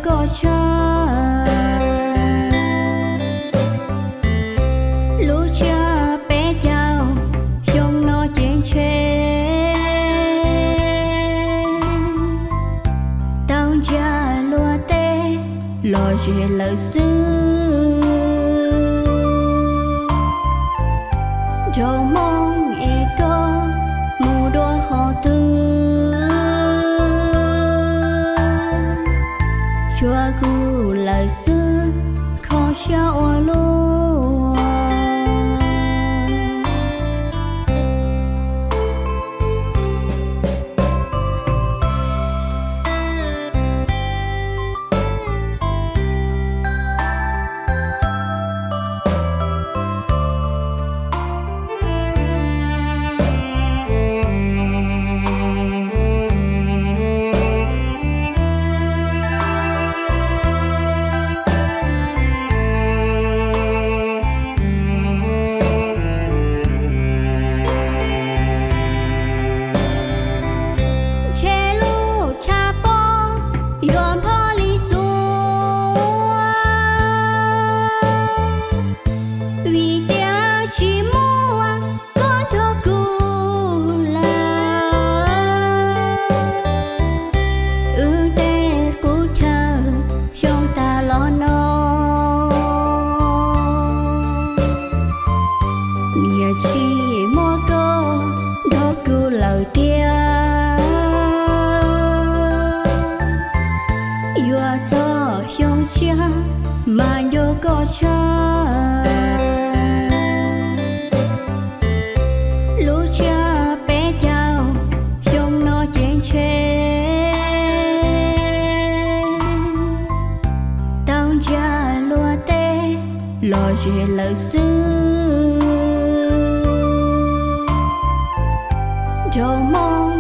koj tshaj. Lub tsiab peb caug xyoo no ces ntshe tau ntsia luag tej los ze lawm xwb. Nraug Hmoob es koj mus dua qhov twg, tsuas kuv lawm xwb kho siab ua luaj. Ntshe lub tshav pob yuav npog li xuav, vim tias tsis muaj koj nrog kuv lawm. Wb tej qub chaw xyoo tas los no, niam tsis muaj koj nrog kuv lawm tiag. Yuav txog xyoo tshiab mas nco koj tshaj. Lub tsiab peb caug xyoo no ces ntshe tau ntsia luag tej los ze lawm xwb. Nraug Hmoob